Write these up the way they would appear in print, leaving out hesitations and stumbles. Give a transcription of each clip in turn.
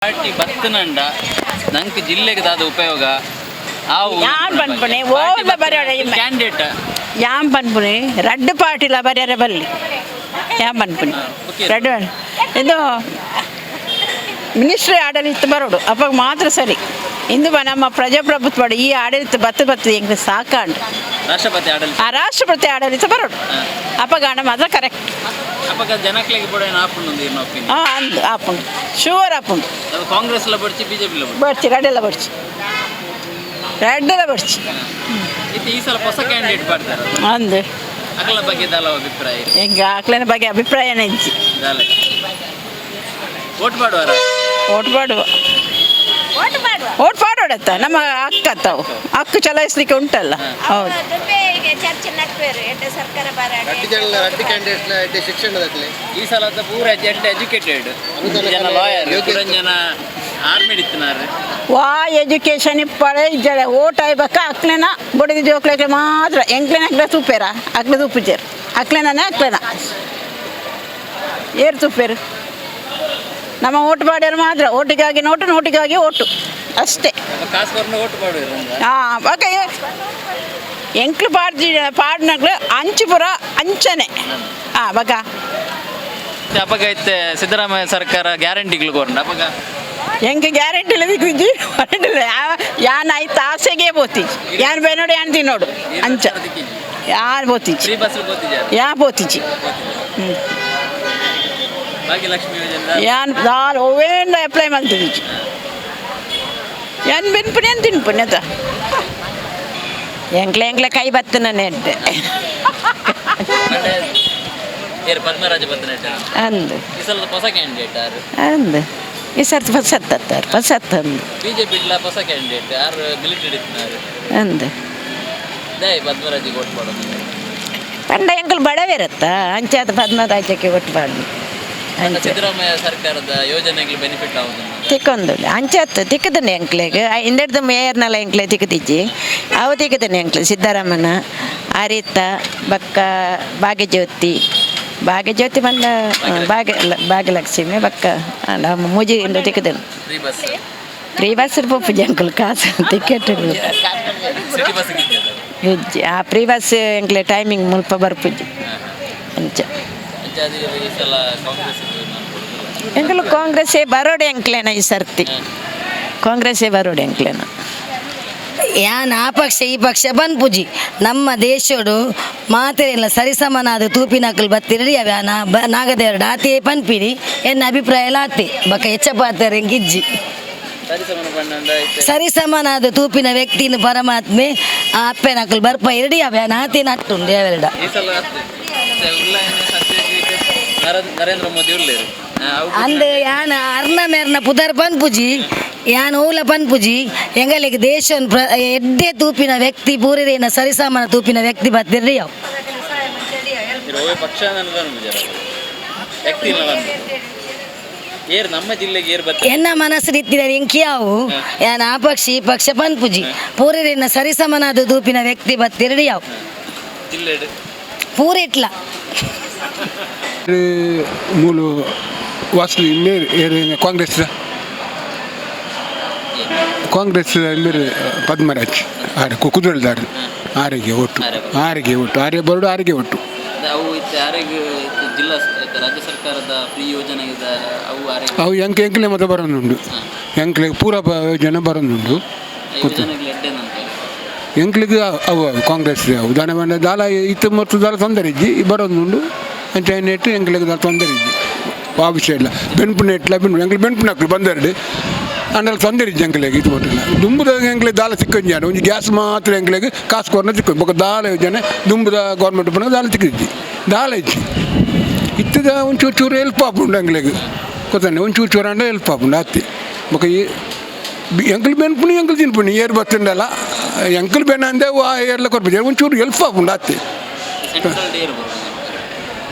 Party ಬತ್ತನಂಡ ನಂಕ್ ಜಿಲ್ಲೆಗೆ ದಾದ ಉಪಯೋಗ ಆವು. ಯಾನ್ ಪನ್ಪುನೆ, ಓಲ್ದ ಬರೆಯೊಡ ಇಮ್ಮೆ. ಕ್ಯಾಂಡಿಡೇಟ್. ಯಾನ್ ಪನ್ಪುನಿ ರಡ್ಡ್ ಪಾರ್ಟಿಲ ಬರ್ಯರೆ ಬಲ್ಲಿ ಯಾನ್ ಪನ್ಪುನಿ. ಓಕೆ. ರಡ್ಡ್ ಇದು ಮಿನಿಸ್ಟ್ರಿ ಆಡಳಿತ ಬರೋಡು, ಅಪ್ಪ ಮಾತ್ರ ಸರಿ. ಇಂದು ನಮ್ಮ ಪ್ರಜಾಪ್ರಭುತ್ವ ಈ ಆಡಳಿತ ಬತ್ತು ಬತ್ತು ಎಂಕ್ ಸಾಕಾಂಡ್. ರಾಷ್ಟ್ರಪತಿ ಆಡಳಿತ. ಆ ರಾಷ್ಟ್ರಪತಿ ಆಡಳಿತ ಬರೋಡು, ಅಪ್ಪಗಾಣ ಮಾತ್ರ ಕರೆಕ್ಟ್. ಅಪಗ ಜನಕ್ಲೆಗ್ ಬೋಡ ಆಪುಂಡು ಇರ್ನ ಒಪಿನಿಯನ್? ಹಾಂ, ಅಂದು ಆಪುಂಡು, ಶುವರ್ ಆಪುಂಡು. ಅದು ಕಾಂಗ್ರೆಸ್ ಲ ಬಡ್ಚಿ, ಬಿಜೆಪಿ ಲ ಬಡ್ಚಿ. ಬರ್ಚಿ, ರಡ್ಡೆಲ್ಲ ಬರ್ಚಿ, ರಡ್ಡೆಲ್ಲ ಬರ್ಚಿ. ಇತ್ತೆ ಈ ಸಲ ಹೊಸ ಕ್ಯಾಂಡಿಡೇಟ್ ಪಾಡ್ತಾರ. ಅಂದು. ಅಕಲ ಬಗ್ಗೆ ದಾಲ ಅಭಿಪ್ರಾಯ? ಎಂಕ್ ಆಕ್ಲೆನ ಬಗ್ಗೆ ಅಭಿಪ್ರಾಯನೇ ಇಜ್ಜಿ. ದಾಲ ವೋಟ್ ಮಾಡುವಾರ? ಓಟ್ ಮಾಡುವ, ಓಟ್ ಮಾಡೋಡತ್ತ, ನಮ್ಮ ಹಕ್ಕ ತಾವು ಹಕ್ಕು ಚಲಾಯಿಸ್ಲಿಕ್ಕೆ ಉಂಟಲ್ಲ, ಹೌದು. ಚರ್ಚೆ ನಡ್ಪೇರು ಎಡ್ಡೆ ಸರ್ಕಾರ ರಡ್ಡು ಬಾರಾಡಿ. ಜನ ರಡ್ಡು ಕ್ಯಾಂಡಿಡೇಟ್ಸ್ ಎಡ್ಡೆ ಶಿಕ್ಷಣದಾಗಲಿ. ಈ ಸಲ ಪೂರ ಎಡ್ಡೆ ಎಜುಕೇಟೆಡ್ ಜನ, ಲಾಯರ್ ಜನ, ಆರ್ಮಿ ಇತ್ತಿನಾರು. ವಾ ಎಜುಕೇಶನ್ ಇಪ್ಪಳೆ ಇಜ್ಜಳೆ ಓಟ್ ಆಯ್ಬೇಕ. ಅಕ್ಲೆನ ಬೊಡದಿ ಜೋಕ್ಲೆಗೆ ಮಾತ್ರ, ಎಂಕ್ಲೆನ ಅಕ್ಲೆ ತೂಪೇರ, ಅಕ್ಲೆ ತೂಪುಜೇರು. ಅಕ್ಲೆನೇ ಅಕ್ಲೆನ ಏರು ತೂಪೇರು. ನಮ್ಮ ಓಟ್ ಮಾಡ್ಯಾರ ಮಾತ್ರ ಓಟಿಗಾಗಿ ನೋಟು, ನೋಟಿಗಾಗಿ ಓಟು ಅಷ್ಟೇ. ಕಾಸು ಕೊರ್ನ ವೋಟ್ ಮಾಡುವರು. ಹಾಂ, ಓಕೆ. ಎಂಕ್ಲು ಪಾಡ್ಜಿ ಪಾಡ್ನಕ್ಲು ಅಂಚು ಪುರ ಅಂಚನೆ. ಹಾಂ ಬಕ. ಅಪಗ ಇತ್ತೆ ಸಿದ್ದರಾಮಯ್ಯ ಸರ್ಕಾರ ಗ್ಯಾರಂಟಿಗಳು ಕೊರ್ನ ಅಪಗ? ಎಂಕ್ ಗ್ಯಾರಂಟಿ ಇಲ್ಲ, ದಿಕ್ಕಿಜ್ಜಿ ಇಲ್ಲ. ಯಾನ್ ಆಯ್ತು ಆಸೆಗೆ ಪೋತಿಜಿ, ಯಾನ್ ಬೇನೋಡು ಯಾನ್ ತಿನ್ನೋಡು ಅಂಚ ಯಾನ್ ಪೋತಿಜಿ. Free bus ಗೊತ್ತಿದ್ಯಾ? ಯಾ ಪೋತಿಜಿ. ಭಾಗ್ಯಲಕ್ಷ್ಮಿ ಯೋಜನೆ? ಯಾನ್ ದಾಲ್ ಒವೇಂಡ ಅಪ್ಲೈ ಮಲ್ತಿಜಿ. ಯಾನ್ ಬೆನ್ಪುನೆ, ಯಾನ್ ತಿನ್ಪುನೆ ಅತ. ಎಂಕ್ಲೆ ಎಂಕ್ಲೆ ಕೈ ಬತ್ತನ ನೆಡ್ಡೆ. ಏರು ಪದ್ಮರಾಜ ಬತ್ತನೆಟ್ಟ? ಅಂದು. ಈ ಸಲ ಹೊಸ ಕ್ಯಾಂಡಿಡೇಟ್ ಆರು. ಅಂದು, ಈ ಸರ್ತಿ ಪಸತ್ತತ್ತಾರ ಪಸತ್ ಅಂದು. ಬಿಜೆಪಿ ಇಡ್ಲ ಹೊಸ ಕ್ಯಾಂಡಿಡೇಟ್ ಆರು, ಮಿಲಿಟರಿ ಇತ್ತಿನಾರು. ಅಂದು. ದಯ ಪದ್ಮರಾಜಿಗೆ ವೋಟ್ ಮಾಡೋದು? ಪಂಡ ಎಂಕಲ್ ಬಡವಿರತ್ತ, ಅಂಚಾದ ಪದ್ಮರಾಜಕ್ಕೆ ಒಟ್ಟು ಪಾಡ್ದು ಅಂಚ. ಸಿದ್ದರಾಮಯ್ಯ ಸರ್ಕಾರದ ಯೋಜನೆಗಳು ಬೆನಿಫಿಟ್ ಆಗುದು? ತಿಕ್ಕೊಂದು ಅಂಚಾತ್ ತಿಕ್ಕದನೆ ಎಂಕ್ಲೆಗ್. ಇಂದೆಡ್ದ ಮೇಯರ್ನಲ್ಲ ಎಂಕ್ಲೆ ತಿಕ್ಕದಿಜ್ಜಿ, ಅವು ತಿಕ್ಕದನೆ ಎಂಕ್ಲೆ. ಸಿದ್ದರಾಮನ ಆರಿತ್ತ ಬಕ್ಕ ಭಾಗ್ಯಜ್ಯೋತಿ, ಭಾಗ್ಯಜ್ಯೋತಿ ಬಂದ ಭಾಗ್ಯ ಭಾಗ್ಯಲಕ್ಷ್ಮಿ ಬಕ್ಕ ನಮ್ಮ ಮೂಜಿ ಇಂದ ತಿಕ್ಕದನು. Free bus? ಫ್ರೀ ಬಸ್ ಪೋಪುಜಿ ಅಂಕಲ್, ಕಾಸು ಟಿಕೆಟ್. City bus? ಹೆಜ್ಜೆ ಆ ಫ್ರೀ ಬಸ್ ಎಂಕ್ಲೆ ಟೈಮಿಂಗ್ ಮುಲ್ಪ ಬರ್ಪುಜಿ ಅಂಚ. ಅಂಚಾದ ಈ ಸಲ ಕಾಂಗ್ರೆಸ್? ಎಂಕಲು ಕಾಂಗ್ರೆಸ್ಸೇ ಬರೋಡೆ ಎಂಕ್ಲೇನ, ಈ ಸರ್ತಿ ಕಾಂಗ್ರೆಸ್ಸೇ ಬರೋಡೆ ಎಂಕ್ಲೇನ. ಯಾನ್ ಆ ಪಕ್ಷ ಈ ಪಕ್ಷ ಪನ್ಪುಜಿ. ನಮ್ಮ ದೇಶಡು ಮಾತೆರೆಲ್ಲ ಸರಿಸಮನಾದ ತೂಪಿನಕುಲು ಬತ್ತಿರಡಿ ಅವ ನಾ ಬ ನಾಗದೇವರಡು ಆತೆ ಪನ್ಪಿನಿ. ಎನ್ನ ಅಭಿಪ್ರಾಯ ಎಲ್ಲ ಆತೆ, ಬೊಕ ಹೆಚ್ಚ ಪಾತೆರ ಎಂಕ್ ಇಜ್ಜಿ. ಸರಿಸಮನ ಬಣ್ಣ ಐತೆ. ಸರಿಸಮನಾದ ತೂಪಿನ ವ್ಯಕ್ತಿನ ಪರಮಾತ್ಮೆ ಆ ಅಪ್ಪೆನಕುಲು ಬರ್ಪ ಇರಡಿ ಅವ ಆತೆ ನಟ್ಟುಂಡು ಅವೆರಡ. ಈ ಸಲ ಅತ್ತೆ. ಮತ್ತೆ ಉಳ್ಳಾಯನ ಸತ್ಯಜಿತ್ ನರೇಂದ್ರ ಮೋದಿ ಉಳ್ಳೇರು. ಆ, ಅವು ಅಂದ್ ಯಾನ್ ಅರ್ನ ಮೇರ್ನ ಪುದರ್ ಪನ್ಪುಜಿ, ಯಾನ್ ಓಲ ಪನ್ಪುಜಿ. ಎಂಗಲಿಗೆ ದೇಶ ಎಡ್ಡೆ ತೂಪಿನ ವ್ಯಕ್ತಿ ಪೂರಿರೇನ ಸರಿಸಮಾನ ತೂಪಿನ ವ್ಯಕ್ತಿ ಬತ್ತಿರಡಿ ಅವು. ಇರೋ ಪಕ್ಷ ನನಗೆ ವ್ಯಕ್ತಿ ಇಲ್ಲ ಬಂದು. ಏರ್ ನಮ್ಮ ಜಿಲ್ಲೆಗೆ ಏರ್ ಬತ್ತ? ಎನ್ನ ಮನಸ್ಸು ಇತ್ತಿದ್ದಾರೆ ಎಂಕಿಯಾವು. ಯಾನ್ ಆ ಪಕ್ಷ ಈ ಪಕ್ಷ ಪನ್ಪುಜಿ. ಪೂರಿರೇನ ಸರಿಸಮನಾದ ತೂಪಿನ ವ್ಯಕ್ತಿ ಬತ್ತಿರಡಿ ಅವು. ಜಿಲ್ಲೆ ಪೂರಿಟ್ಲ. ಮೂಲು ವಾಸು ಮೇರ್ ಏರ್ ಕಾಂಗ್ರೆಸ್, ಕಾಂಗ್ರೆಸ್ ಮೇರ್ ಪದ್ಮರಾಜ್ ಆರೆ ಕುದುರೆಲ್ದಾರ್, ಆರಿಗೆ ಒಟ್ಟು, ಆರಿಗೆ ಒಟ್ಟು, ಆರ್ಯ ಬರೋಡು, ಆರಿಗೆ ಒಟ್ಟು. ಅದೇ ಅವು ಇತ್ತೆ ಆರೋಗ್ಯ ಇತ್ತೆ ಜಿಲ್ಲಾ ಇತ್ತೆ ರಾಜ್ಯ ಸರ್ಕಾರದ ಫ್ರೀ ಯೋಜನೆ ಇದೆ, ಅವು ಆರೋಗ್ಯ. ಅವು ಎಂಕ್ ಎಂಕ್ಲೆ ಮತ್ತೆ ಬರೋನುಂಡು, ಎಂಕ್ಲೆ ಪೂರ ಜನ ಬರೋನುಂಡು. ಯೋಜನೆಗಳು ಎಡ್ಡೆ ನಂತರ. ಎಂಕ್ಲಿಗೆ ಅವು ಕಾಂಗ್ರೆಸ್ ಅವು ದಾನ ಬಂಡ ದಾಲ ಇತ್ತು ಮತ್ತು ದಾಲ ತೊಂದರೆ ಇಜ್ಜಿ ಬರೋದುಂಡು ಅಂಚ ನೆಟ್ಟು. ಎಂಕ್ಲೆಗ್ ದಾಲ ತೊಂದರೆ ಇಜ್ಜಿ, ವಾ ವಿಷಯ ಇಲ್ಲ. ಬೆನ್ಪು ನೆಟ್ಲ ಬೆನ್ಪು ಎಂಕ್ಲೆ ಬೆನ್ಪುನಕ್ಲು ಬಂದೆರಡು ಅಂಡಲ ತೊಂದರೆ ಇಜ್ಜಿ ಎಂಕ್ಲೆಗ್. ಇದು ಮೊದಲ ದುಂಬುದ ಎಂಕ್ಲೆ ದಾಲ ಸಿಕ್ಕಂಜಿ ಒಂಜಿ ಗ್ಯಾಸ್ ಮಾತ್ರ ಎಂಕ್ಲೆಗ್ ಕಾಸು ಕೊರ್ನ ಸಿಕ್ಕ. ಬೊಕ್ಕ ದಾಲ ಯೋಜನೆ ದುಂಬುದ ಗೌರ್ಮೆಂಟ್ ಪುನಃ ದಾಲ ಸಿಕ್ಕಿಜ್ಜಿ, ದಾಲ ಇಜ್ಜಿ. ಇತ್ತದ ಒಂಚೂರು ಚೂರು ಹೆಲ್ಪ್ ಆಪುಂಡು ಎಂಕ್ಲೆಗ್ ಗೊತ್ತಾನೆ. ಒಂಚೂರು ಚೂರು ಅಂಡ ಹೆಲ್ಪ್ ಆಪುಂಡು ಅತ್ತಿ. ಬೊಕ್ಕ ಈ ಎಂಕಲ್ ಬೆನ್ಪುನಿ, ಎಂಕಲ್ ತಿನ್ಪುನಿ ಏರ್ ಬತ್ತುಂಡಲ್ಲ ಎಂಕಲ್ ಬೆನ್ನ ಅಂದೆ ಆ ಏರ್ಲ ಕೊರ್ಪುಜಿ, ಒಂಚೂರು ಹೆಲ್ಪ್ ಆಪುಂಡು ಅತ್ತಿ. ಸೆಂಟ್ರಲ್ ಏರ್ ಬರೋದು?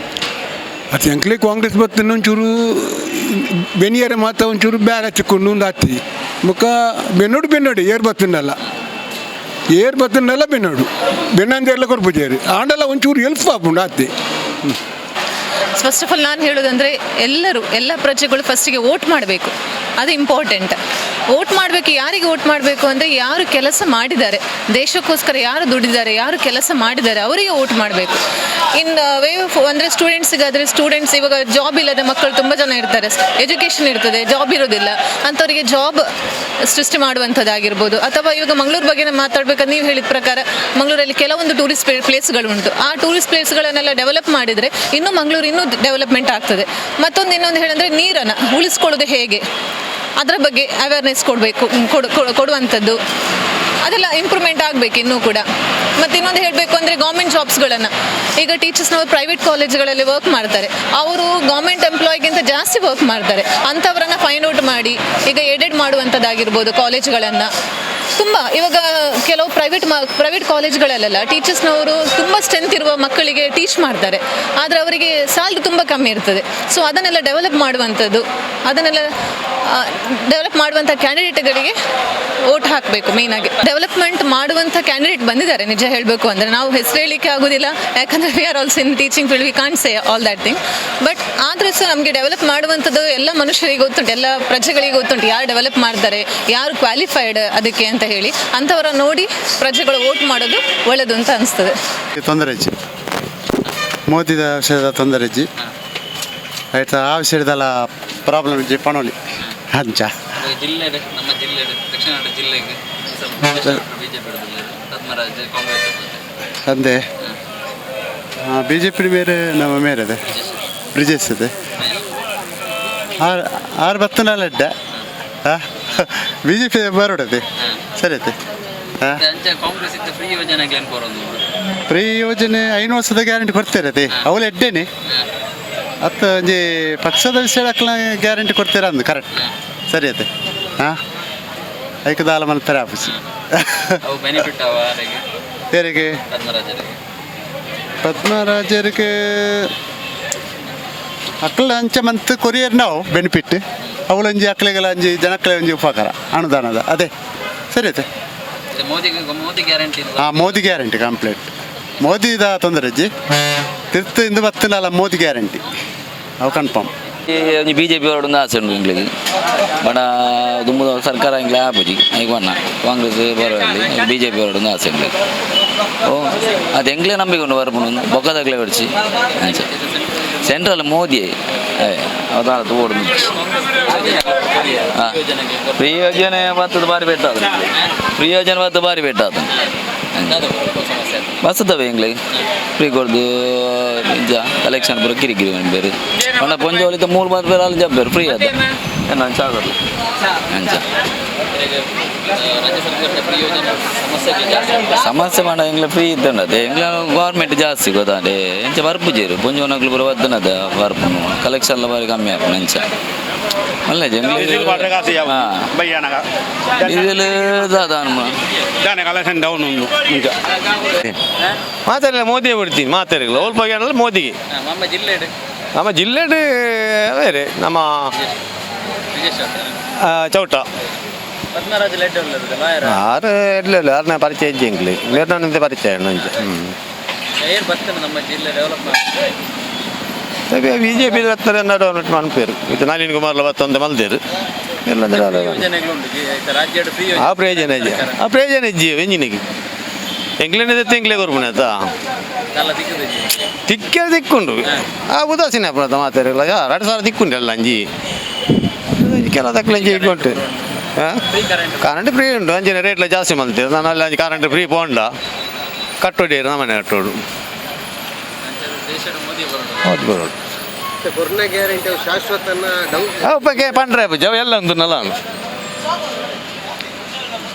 ಅದು ಎಂಕ್ಲೆ ಕಾಂಗ್ರೆಸ್ ಬತ್ತುಂಡು ಒಂಚೂರು ಬೆನಿಯರ ಮಾತ ಒಂಚೂರು ಬೇರೆ ಚಿಕ್ಕೊಂಡು ಒಂದು ಅತ್ತಿ. ಬೊಕ್ಕ ಬೆನ್ನೋಡು ಬೆನ್ನೋಡು ಏರ್ ಬತ್ತುಂಡಲ್ಲ, ಏರ್ ಬತ್ತುಂಡಲ್ಲ ಬೆನ್ನೋಡು ಬೆನ್ನಂದ ಏರ್ಲ ಕೊರ್ಪುಜೇರು ಆಂಡಲ್ಲ ಒಂಚೂರು ಹೆಲ್ಪ್ ಆಪುಂಡು ಅತ್ತಿ. ಫಸ್ಟ್ ಆಫ್ ಆಲ್ ನಾನು ಹೇಳೋದಂದರೆ, ಎಲ್ಲರೂ, ಎಲ್ಲ ಪ್ರಜೆಗಳು ಫಸ್ಟಿಗೆ ವೋಟ್ ಮಾಡಬೇಕು. ಅದು ಇಂಪಾರ್ಟೆಂಟ್. ವೋಟ್ ಮಾಡಬೇಕು. ಯಾರಿಗೆ ವೋಟ್ ಮಾಡಬೇಕು ಅಂದರೆ, ಯಾರು ಕೆಲಸ ಮಾಡಿದ್ದಾರೆ, ದೇಶಕ್ಕೋಸ್ಕರ ಯಾರು ದುಡಿದ್ದಾರೆ, ಯಾರು ಕೆಲಸ ಮಾಡಿದ್ದಾರೆ, ಅವರಿಗೆ ವೋಟ್ ಮಾಡಬೇಕು. ಇನ್ ವೇ ಆಫ್ ಅಂದರೆ, ಸ್ಟೂಡೆಂಟ್ಸಿಗಾದರೆ ಸ್ಟೂಡೆಂಟ್ಸ್, ಇವಾಗ ಜಾಬ್ ಇಲ್ಲದ ಮಕ್ಕಳು ತುಂಬ ಜನ ಇರ್ತಾರೆ. ಎಜುಕೇಷನ್ ಇರ್ತದೆ, ಜಾಬ್ ಇರೋದಿಲ್ಲ. ಅಂಥವರಿಗೆ ಜಾಬ್ ಸೃಷ್ಟಿ ಮಾಡುವಂಥದ್ದಾಗಿರ್ಬೋದು. ಅಥವಾ ಇವಾಗ ಮಂಗಳೂರು ಬಗ್ಗೆ ಮಾತಾಡ್ಬೇಕಾದ್ರೆ, ನೀವು ಹೇಳಿದ ಪ್ರಕಾರ ಮಂಗಳೂರಲ್ಲಿ ಕೆಲವೊಂದು ಟೂರಿಸ್ಟ್ ಪ್ಲೇಸ್ಗಳು ಉಂಟು. ಆ ಟೂರಿಸ್ಟ್ ಪ್ಲೇಸ್ಗಳನ್ನೆಲ್ಲ ಡೆವಲಪ್ ಮಾಡಿದರೆ ಇನ್ನೂ ಮಂಗಳೂರು ಇನ್ನೂ ಡೆವಲಪ್ಮೆಂಟ್ ಆಗ್ತದೆ. ಮತ್ತೊಂದು, ಇನ್ನೊಂದು ಹೇಳಂದರೆ, ನೀರನ್ನು ಉಳಿಸ್ಕೊಳ್ಳೋದು ಹೇಗೆ, ಅದರ ಬಗ್ಗೆ ಅವೇರ್ನೆಸ್ ಕೊಡಬೇಕು, ಕೊಡುವಂಥದ್ದು. ಅದೆಲ್ಲ ಇಂಪ್ರೂವ್ಮೆಂಟ್ ಆಗಬೇಕು ಇನ್ನೂ ಕೂಡ. ಮತ್ತು ಇನ್ನೊಂದು ಹೇಳಬೇಕು ಅಂದರೆ, ಗೌರ್ಮೆಂಟ್ ಜಾಬ್ಸ್ಗಳನ್ನು, ಈಗ ಟೀಚರ್ಸ್ನವರು ಪ್ರೈವೇಟ್ ಕಾಲೇಜ್ಗಳಲ್ಲಿ ವರ್ಕ್ ಮಾಡ್ತಾರೆ. ಅವರು ಗೌರ್ಮೆಂಟ್ ಎಂಪ್ಲಾಯ್ಗಿಂತ ಜಾಸ್ತಿ ವರ್ಕ್ ಮಾಡ್ತಾರೆ. ಅಂಥವರನ್ನು ಫೈಂಡ್ ಔಟ್ ಮಾಡಿ ಈಗ ಏಡೆಡ್ ಮಾಡುವಂಥದ್ದಾಗಿರ್ಬೋದು ಕಾಲೇಜ್ಗಳನ್ನು. ತುಂಬ ಇವಾಗ ಕೆಲವು ಪ್ರೈವೇಟ್ ಕಾಲೇಜ್ಗಳಲ್ಲೆಲ್ಲ ಟೀಚರ್ಸ್ನವರು ತುಂಬ ಸ್ಟ್ರೆಂತ್ ಇರುವ ಮಕ್ಕಳಿಗೆ ಟೀಚ್ ಮಾಡ್ತಾರೆ. ಆದರೆ ಅವರಿಗೆ ಸ್ಯಾಲ್ರಿ ತುಂಬ ಕಮ್ಮಿ ಇರ್ತದೆ. ಸೊ ಅದನ್ನೆಲ್ಲ ಡೆವಲಪ್ ಮಾಡುವಂಥದ್ದು, ಅದನ್ನೆಲ್ಲ ಡೆವಲಪ್ ಮಾಡುವಂಥ ಕ್ಯಾಂಡಿಡೇಟ್ಗಳಿಗೆ ವೋಟ್ ಹಾಕಬೇಕು ಮೇಯ್ನಾಗಿ. ಡೆವಲಪ್ಮೆಂಟ್ ಮಾಡುವಂಥ ಕ್ಯಾಂಡಿಡೇಟ್ ಬಂದಿದ್ದಾರೆ. ನಿಜ ಹೇಳಬೇಕು ಅಂದರೆ, ನಾವು ಹೆಸರು ಹೇಳಲಿಕ್ಕೆ ಆಗೋದಿಲ್ಲ. ಯಾಕಂದರೆ we are also in teaching field, we can't say all that thing. But ಆದರೆ ಸಹ ನಮಗೆ ಡೆವಲಪ್ ಮಾಡುವಂಥದ್ದು ಎಲ್ಲ ಮನುಷ್ಯರಿಗೆ ಗೊತ್ತುಂಟು, ಎಲ್ಲ ಪ್ರಜೆಗಳಿಗೆ ಗೊತ್ತುಂಟು, ಯಾರು ಡೆವಲಪ್ ಮಾಡ್ತಾರೆ, ಯಾರು ಕ್ವಾಲಿಫೈಡ್ ಅದಕ್ಕೆ ಅಂತ ಹೇಳಿ. ಅಂಥವರ ನೋಡಿ ಪ್ರಜೆಗಳು ವೋಟ್ ಮಾಡೋದು ಒಳ್ಳೆಯದು ಅಂತ ಅನಿಸ್ತದೆ. ತೊಂದರೆ ಇಜ್ಜಿ, ಮೋದಿದ ವಿಷಯದ ತೊಂದರೆ ಇಜ್ಜಿ. ಆಯ್ತಾ, ಆ ವಿಷಯದಲ್ಲ ಪ್ರಾಬ್ಲಮ್ ಇಜ್ಜಿ ಪಣೋಲಿ ಅಂಚ. ಜಿಲ್ಲೆ, ನಮ್ಮ ಜಿಲ್ಲೆ, ದಕ್ಷಿಣ ಕನ್ನಡ ಜಿಲ್ಲೆಗೆ ಬಿಜೆಪಿ, ಪದ್ಮರಾಜ್ ಕಾಂಗ್ರೆಸ್. ಅಂದೆ, ಬಿಜೆಪಿ ಬೇರೆ, ನಮ್ಮ ಮೇರೆ ಇದೆ, ಬ್ರಿಜೇಶ್ ಇದೆ. ಆರು ಆರು ಬತ್ತನಲ್ಲ ಅಡ್ಡ ಬಿಜೆಪಿ ಬರೋಡದೆ, ಸರಿ ಐತೆ. ಹಾಂ. ಅಂಚ ಕಾಂಗ್ರೆಸ್ ಇತ್ತು, ಫ್ರೀ ಯೋಜನೆಗಳೇನು ಬರೋದು? ಫ್ರೀ ಯೋಜನೆ 5 ವರ್ಷದ ಗ್ಯಾರಂಟಿ ಕೊಡ್ತಾರೆ ಅದೇ, ಅವಳು ಎಡ್ಡೇನೆ. ಅತ್ತ ಒಂಜಿ ಪಕ್ಷದ ವಿಷಯ ಗ್ಯಾರಂಟಿ ಕೊಡ್ತೀರಾ ಅಂದು ಕರೆಕ್ಟ್, ಸರಿ ಐತೆ. ಹಾಂ, ಐಕ್ ದಾಲ ಮಲ್ಪೆರೆ ಆಫೀಸ್. ಅವು ಬೆನಿಫಿಟ್ ಅವ ಯಾರಿಗೆ? ಯಾರಿಗೆ? ಪದ್ಮರಾಜರಿಗೆ. ಪದ್ಮರಾಜರಿಗೆ ಅಕ್ಲ ಅಂಚ ಮಂತ್ ಕೊರಿಯರ್ ನಾವು ಬೆನಿಫಿಟ್, ಅವಳೊಂಜಿ ಅಕ್ಲೆಗಳ ಅಂಜಿ ಜನಕ್ಲೆ ಒಂಜಿ ಉಪಕಾರ ಅನುದಾನದ, ಅದೇ ಸರಿ ಐತೆ. ಮತ್ತೆ ಮೋದಿ ಮೋದಿ ಗ್ಯಾರಂಟಿ? ಹಾಂ, ಮೋದಿ ಗ್ಯಾರಂಟಿ ಕಂಪ್ಲೀಟ್. ಮೋದಿದ ತೊಂದರೆ ಅಜ್ಜಿ ತಿರ್ತು ಇಂದು ಬತ್ತಿಲ್ಲ. ಮೋದಿ ಗ್ಯಾರಂಟಿ ಅವು ಕನ್ಫರ್ಮ್. ಒಂಜಿ ಬಿಜೆಪಿ ಅವರೊಂದು ಆಸೆ ಉಂಟು ಎಂಕ್ಲೆಗ್. ಬಡ ದುಂಬುದ ಸರ್ಕಾರ ಎಂಕ್ಲೆ ಆಪುಜಿ. ಐಕ್ ಬಣ್ಣ ಕಾಂಗ್ರೆಸ್ ಬರೋಲ್ಲಿ ಬಿಜೆಪಿ ಅವರೊಂದು ಆಸೆ ಎಂಕ್ಲೆಗ್. ಓ, ಅದು ಎಂಕ್ಲೆ ನಂಬಿಕೆ ಉಂಟು ಬರ್ಪುಂಡು. ಬೊಕ್ಕದಗ್ಲೆ ಬಡಿಸಿ ಅಂಚ ಸೆಂಟ್ರಲ್ ಮೋದಿ ಅವತಾರ ತೋಡು. ಹಾಂ, ಫ್ರೀ ಯೋಜನೆ ಬರ್ತದೆ, ಬಾರಿ ಬೆಟ್ಟ ಅದು. ಫ್ರೀ ಯೋಜನೆ ಬರ್ತದೆ, ಬಾರಿ ಬೆಟ್ಟ ಅದು. ಬಸ್ತವೆ ಎಂಗ್ಲೆ ಫ್ರೀ ಕೊಡ್ದು ನಿಜ ಕಲೆಕ್ಷನ್ ಪೂರ ಕಿರಿಕಿರಿ ಬೇರೆ. ಪಂಡ ಪೊಂಜೋಲಿತ ಮೂರು ಬಾರ್ ಬೇರೆ ಅಲ್ಲಿ ಜಬ್ಬೇರು ಫ್ರೀ ಅದು ನಾನು ಸಾಗಲ್ಲ ಅಂಚ. ರಾಜ್ಯ ಸರ್ಕಾರದ ಫ್ರೀ ಯೋಜನೆ ಸಮಸ್ಯೆ ಜಾಸ್ತಿ. ಸಮಸ್ಯೆ ಮಾಡ ಎಂಗ್ಲೆ ಫ್ರೀ ಇದ್ದಂಡದೆ ಎಂಗ್ಲ ಗೌರ್ಮೆಂಟ್ ಜಾಸ್ತಿ ಗೊತ್ತಾಂಡೆ. ಎಂಚ ಬರ್ಪುಜೇರು ಪೊಂಜೋನಕ್ಲು ಪೂರ ವದ್ದನದ ಬರ್ಪುನು, ಕಲೆಕ್ಷನ್ ಎಲ್ಲ ಬಾರಿ ಕಮ್ಮಿ ಆಪುನು. ಎಂಚ ಮಲ್ಲೆ ಎಂಗ್ಲೆ. ಹಾಂ, ಡೀಸೆಲ್ ದಾದ. ಕಲೆಕ್ಷನ್ ಡೌನ್ ಉಂಟು ಮುಂಚೆ. ಮಾತಾಡಲಿಲ್ಲ, ಮೋದಿಯೇ ಬಿಡ್ತೀನಿ ಮಾತಾಡಲಿಲ್ಲ. ಅಲ್ಪ ಏನಲ್ಲ ಮೋದಿಗೆ. ನಮ್ಮ ಜಿಲ್ಲೆ? ನಮ್ಮ ಜಿಲ್ಲೆಡ್ ಬೇರೆ ನಮ್ಮ ಬ್ರಿಜೇಶ್. ಚೌಟ. ಪದ್ಮರಾಜ್ ಲೆಡ್ಡ ಲಾಯರ್. ಆರು ಇರಲಿಲ್ಲ, ಯಾರನ್ನ ಪರಿಚಯ ಇಜ್ಜಿ ಎಂಕ್ಲೆ. ಬೇರೆ ಪರಿಚಯ ನಂಚೆ. ಹ್ಞೂ. ಏನು ಬರ್ತಾನೆ ನಮ್ಮ ಜಿಲ್ಲೆ ಡೆವಲಪ್? ಬಿಜೆಪಿ ಬರ್ತಾರೆ, ಡೆವಲಪ್ ಮನ್ಪೇರು. ಇದು ನಳಿನ್ ಕುಮಾರ್ಲ ಬತ್ತೊಂದು ಮಲ್ದೇರು ಎಲ್ಲ. ಯೋಜನೆಗಳು ಉಂಟು ರಾಜ್ಯದ ಫ್ರೀ. ಆ ಪ್ರಯೋಜನ ಇಜ್ಜಿ, ಆ ಪ್ರಯೋಜನ ಇಜ್ಜಿ ಎಂಜಿನಿಗೆ. ಎಂಕ್ಲೇನೆ ಎಂಕ್ಲೆ ಕೊರ್ಪುಣೆ ಆತ. ಎಲ್ಲ ದಿಕ್ಕದ. ತಿಕ್ಕೆ ದಿಕ್ಕುಂಡು. ಆ ಉದಾಸೀನ ಅಪರಾಧ ಮಾತಾಡಿಲ್ಲ. 2000 ದಿಕ್ಕುಂಡು ಅಲ್ಲ ಅಂಜಿ ಕೆಲ ತಕ್ಕಲ ಅಂಜಿ ಉಂಟು. Free current. ಕರೆಂಟ್ ಫ್ರೀ ಉಂಟು. ಅಂಚಿನ ರೇಟ್ಲ ಜಾಸ್ತಿ ಮಲ್ತೀರ. ನಾನು ಅಲ್ಲಿ ಅಂಜಿ ಕರೆಂಟ್ ಫ್ರೀ ಪೋಂಡ ಕಟ್ಟೋಡಿ, ನಮ್ಮನೆ ಕಟ್ಟೋಡು. ದೇಶದ ಮೋದಿ ಬರೋದು. ಹೌದು, ಬರೋಡು. ಕೊರೋನಾ ಗ್ಯಾರಂಟಿ ಅವು ಶಾಶ್ವತನ ಡೌಟ್. ಅವು ಪಂಡ್ರೆ ಪೂಜೆ ಎಲ್ಲ ಉಂಟು ನಲ್ಲ.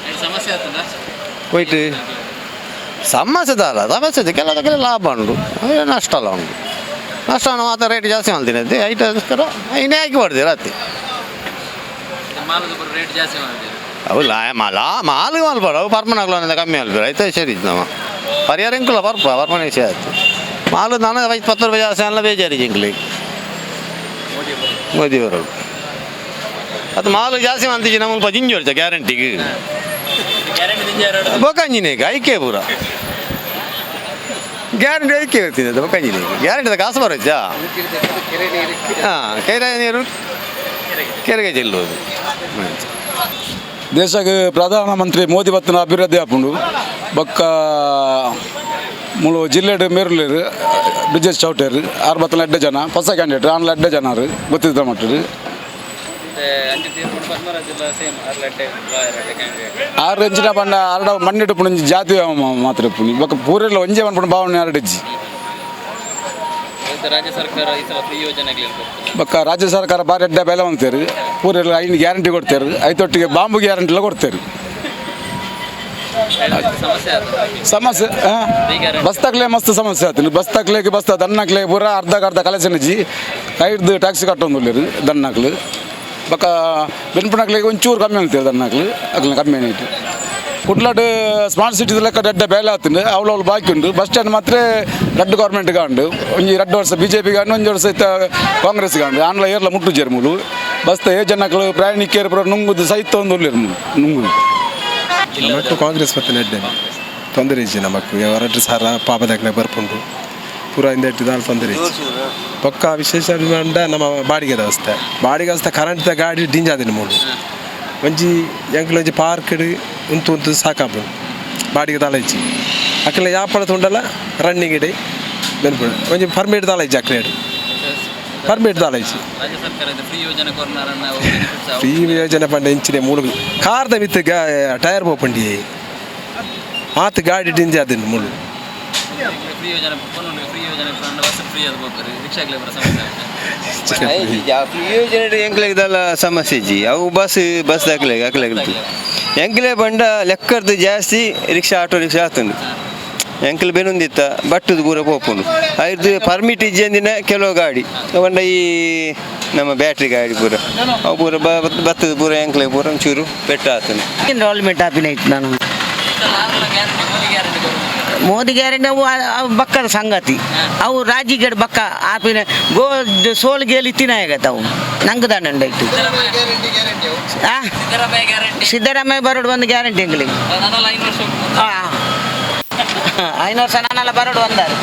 ಏನು ಸಮಸ್ಯೆ ಆಗ್ತದ? ಹೋಯ್ತು ಸಮಸ್ಯೆ ದಾರ ಸಮಸ್ಯೆ ಕೆಲದಕ್ಕೆಲ್ಲ ಲಾಭ ಉಂಟು, ಅದೇ ನಷ್ಟ ಅಲ್ಲ ಉಂಟು. ನಷ್ಟ ಮಾತ್ರ ರೇಟ್ ಜಾಸ್ತಿ ಮಾಡ್ತೀನಿ ಅದೇ ಐಟೋಸ್ಕರ ಇನ್ನೇ ಹಾಕಿ ಹೊಡ್ದೆ ರಾತ್ರಿ. ಮಾಲದ ರೇಟ್ ಜಾಸ್ತಿ ಮಾಡಿದ್ದೀರಿ. ಅವು ಲಾ ಮಾಲ ಮಾಲು ಮಲ್ಪಾಡು, ಅವು ಪರ್ಮನಾಗ್ಲ ಕಮ್ಮಿ ಅಲ್ಬೇಡ ಆಯ್ತು. ಸರಿ, ಇದು ನಮ್ಮ ಪರಿಹಾರ ಇಂಕುಲ ಪರ್ಪ ಪರ್ಮನ ವಿಷಯ ಆಯ್ತು. ಮಾಲು ನಾನು 5 10 ರೂಪಾಯಿ ಜಾಸ್ತಿ ಅಲ್ಲ, ಬೇಜಾರಿ ಜಿಂಕ್ಲಿ. ಮೋದಿ ಬರೋದು ಅದು ಮಾಲು ಜಾಸ್ತಿ ಅಂತಿಜಿ ನಮ್ಮ ಮುಲ್ಪ ಜಿಂಜಿ ಹೊಡ್ತ ಗ್ಯಾರಂಟಿಗೆ. ಗ್ಯಾರಂಟಿ ದಿಂಜ ಎರಡು. ಬೋಕಂಜಿನೇಗ ಐಕೆ ಪೂರ. ಗ್ಯಾರಂಟಿ ಅದಕ್ಕೆ ಇರ್ತಿದೆ ಬೊಕ್ಕಂಜಿನಿ ಗ್ಯಾರಂಟಿದ ಕಾಸು ಬರೋಚ್ಚಾ. ಕೆರೆ ನೀರು. ಹಾಂ, ಕೆರೆ ನೀರು ಕೆರೆಗೆ ಚೆಲ್ಲುವುದು. ದೇಶಕ್ಕೆ ಪ್ರಧಾನಮಂತ್ರಿ ಮೋದಿ ಬತ್ತಿನ ಅಭಿವೃದ್ಧಿ ಆಪುಂಡು. ಬೊಕ್ಕ ಮುಳು ಜಿಲ್ಲೆಡ್ ಮೇರುಲೇರು ಬ್ರಿಜೇಶ್ ಚೌಟೇರು ಆರು ಬತ್ತನ ಎಡ್ಡೆ ಜನ, ಹೊಸ ಕ್ಯಾಂಡಿಡೇಟ್ ಆನ್ಲ ಎಡ್ಡೆ ಜನರು ಗೊತ್ತಿದ್ದ ಮಟ್ಟರು. ಮತ್ತೆ ಅಂಚೆ ತೀರ್ಪು ಪದ್ಮರಾಜ್ ಎಲ್ಲ ಸೇಮ್ ಅರ್ಲಡ್ಡೆ ಲಾಯರ್ ಅಡ್ಡೆ ಕ್ಯಾಂಡಿಡೇಟ್. ಆರು ಎಂಚಿನ ಪಂಡ ಆರಡ ಮಣ್ಣಿಡು ಪುಣಿ ಜಾತಿ ಮಾತ್ರ ಪುಣಿ ಬೊಕ್ಕ ಪೂರೆಲ್ಲ ಒಂಜೆ ಪನ್ಪುಣ ಭಾವನೆ ಆರಡಿಜ್ಜಿ. ಮತ್ತೆ ರಾಜ್ಯ ಸರ್ಕಾರ ಈ ಸಲ ಫ್ರೀ ಯೋಜನೆಗಳು ಕೊಡ್ತಾರೆ. ಬೊಕ್ಕ ರಾಜ್ಯ ಸರ್ಕಾರ ಭಾರಿ ಎಡ್ಡೆ ಬೆಲೆ ಅಂತಾರೆ. ಪೂರೆಲ್ಲ ಐನು ಗ್ಯಾರಂಟಿ ಕೊಡ್ತಾರೆ, ಐತೊಟ್ಟಿಗೆ ಬಾಂಬು ಗ್ಯಾರಂಟಿ ಎಲ್ಲ ಕೊಡ್ತಾರೆ. ಸಮಸ್ಯೆ ಆದ ಸಮಸ್ಯೆ ಬಸ್ ತಕ್ಲೆ ಮಸ್ತ್ ಸಮಸ್ಯೆ ಆಯ್ತು. ಬಸ್ ತಕ್ಲೆಗೆ ಬಸ್ ದನ್ನಕ್ಲೆ ಪೂರ ಅರ್ಧಕ್ಕೆ ಅರ್ಧ ಕಲೆಕ್ಷನ್ ಇಜ್ಜಿ. ಕೈಡ್ದು ಟ್ಯಾಕ್ಸಿ ಕಟ್ಟೊಂದುಲ್ಲೇರು ದನ್ನಕ್ಲು. ಬೊಕ್ಕ ಬೆನ್ಪುನಕ್ಲೆಗೆ ಒಂಚೂರು ಕಮ್ಮಿ ಅಂತೀರಿ ದನ್ನಕ್ಲು ಅಕ್ಲ ಕಮ್ಮಿ ಏನಾಯ್ತು. ಕುಡ್ಲಾಡ್ ಸ್ಮಾರ್ಟ್ ಸಿಟಿ ಲೆಕ್ಕ ದೊಡ್ಡ ಬೇಲೆ ಆತುಂಡು, ಅವಳು ಅವಳು ಬಾಕಿ ಉಂಡು. ಬಸ್ ಸ್ಟ್ಯಾಂಡ್ ಮಾತ್ರ ರಡ್ಡು ಗೌರ್ಮೆಂಟ್ ಗಾಂಡು, ಒಂಜಿ ರಡ್ಡು ವರ್ಷ ಬಿಜೆಪಿ ಗಾಂಡು, ಒಂಜಿ ವರ್ಷ ಇತ್ತ ಕಾಂಗ್ರೆಸ್ ಗಾಂಡು. ಆನ್ಲ ಏರ್ಲ ಮುಟ್ಟು ಮೂಲು ಬಸ್ ಏ ಜನಕ್ಲು ಪ್ರಯಾಣಿಕರು ಪೂರ ನುಂಗುದು ಸಹಿತ ಒಂದು ಉಲ್ಲೇರು ಮೂಲು ನುಂಗುದು. ನಮಕ್ ಕಾಂಗ್ರೆಸ್ ಮತ್ತೆ ನೆಡ್ಡೇನೆ ತೊಂದರೆ ಇಜ್ಜಿ. ನಮಕ್ ಎರಡು ಸಾರ ಪಾಪದಕ್ಲೆ ಬರ್ಪುಂಡು ಪೂರ ಇಂದೆಟ್ಟು ದಾಲ್ ತೊಂದರೆ ಇಜ್ಜಿ. ಪಕ್ಕ ವಿಶೇಷ ಪಂಡ ನಮ್ಮ ಬಾಡಿಗೆ ವ್ಯವಸ್ಥೆ, ಬಾಡಿಗೆ ವ್ಯವಸ್ಥೆ ಕರೆಂಟ್ದ ಗಾಡಿ ಡಿಂಜಾದಿನ ಮೂಲು ಒಂಜಿ ಎಂಕ್ಲ ಒಂಜಿ ಪಾರ್ಕ್ ಉಂತು ಉಂತು ಸಾಕಾಪುಂಡು. ಬಾಡಿಗೆ ದಾಲ ಇಜ್ಜಿ ಅಕ್ಲೆ ಯಾಪಳ ತುಂಡಲ ರನ್ನಿಂಗ್ ಇಡೆ ಬೆನ್ಪುಂಡು. ಒಂಜಿ ಪರ್ಮಿಟ್ ದಾಲ ಇಜ್ಜಿ ಅಕ್ಲೇಡ್, ಪರ್ಮಿಟ್ ದಾಲ ಇಜ್ಜಿ. ರಾಜ್ಯ ಸರ್ಕಾರ ಫ್ರೀ ಯೋಜನೆ ಕೊರ್ನಾರನ್ನ benefits free ಯೋಜನೆ ಪಂಡ ಇಂಚಿನೆ ಮೂಲು ಕಾರ್ದ ಮಿತ್ತು ಗಾ ಟೈರ್ ಪೋಪುಂಡಿ ಆತ್ ಗಾಡಿ ಡಿಂಜಿ ಅದನ್ನು ಮುಳು. ಫ್ರೀ ಯೋಜನೆ ಫ್ರೀ ಯೋಜನೆ ಬಸ್ ಫ್ರೀ ಅದು ಹೋಗ್ತಾರೆ ರಿಕ್ಷಾಗ್ಲೇ ಬರೋ ಸಮಸ್ಯೆ ಆಗ್ತದೆ. ಫ್ರೀ ಯೋಜನೆ ಎಂಕ್ಲೆಗ್ ದಾಲ ಸಮಸ್ಯೆ ಇಜ್ಜಿ. ಅವು ಬಸ್ ಬಸ್ ದಾಖಲೆ ಅಕ್ಲೆಗ್ ಎಂಕ್ಲೆ ಬಂಡ ಲೆಕ್ಕರ್ದು ಜಾಸ್ತಿ ರಿಕ್ಷಾ ಆಟೋ ರಿಕ್ಷಾ ಆತುಂಡು. ಎಂಕ್ಲು ಬೆನೊಂದಿತ್ತ ಬಟ್ಟುದು ಪೂರ ಪೋಪುಂಡು. ಐದು ಪರ್ಮಿಟ್ ಇಜ್ಜಂದಿನ ಕೆಲವು ಗಾಡಿ ಪಂಡ ಈ ನಮ್ಮ ಬ್ಯಾಟ್ರಿ ಗಾಡಿ ಪೂರ ಅವು ಪೂರ ಬತ್ತದ ಪೂರ ಎಂಕ್ಲೆ ಪೂರ ಒಂಚೂರು ಪೆಟ್ಟ ಆತುಂಡು. ಎನ್ರೋಲ್ಮೆಂಟ್ ಆಪಿನ ಇತ್ತು ನಾನು. ಗ್ಯಾರಂಟಿ ಮೋದಿ ಗ್ಯಾರಂಟಿ ಕೊರ್ದು. ಮೋದಿ ಗ್ಯಾರಂಟಿ ಅವು ಅವು ಬಕ್ಕದ ಸಂಗತಿ ಅವು ರಾಜಿಗಡ್ ಬಕ್ಕ ಆಪಿನ ಗೋ ಸೋಲ್ ಗೇಲಿ ತಿನ್ನಾಗತ್ತ ಅವು ನಂಗೆ ದಾಂಡ ಇಟ್ಟು. ಗ್ಯಾರಂಟಿ ಗ್ಯಾರಂಟಿ ಅವು. ಆ. ಸಿದ್ದರಾಮಯ್ಯ ಗ್ಯಾರಂಟಿ. ಸಿದ್ದರಾಮಯ್ಯ ಬರೋಡು ಒಂದು ಗ್ಯಾರಂಟಿ ಎಂಗ್ಲಿಗೆ. ನಾನಲ್ಲ 5 ವರ್ಷ. ಹಾಂ, 5 ವರ್ಷ ನಾನೆಲ್ಲ ಬರೋಡು ಒಂದಾರು.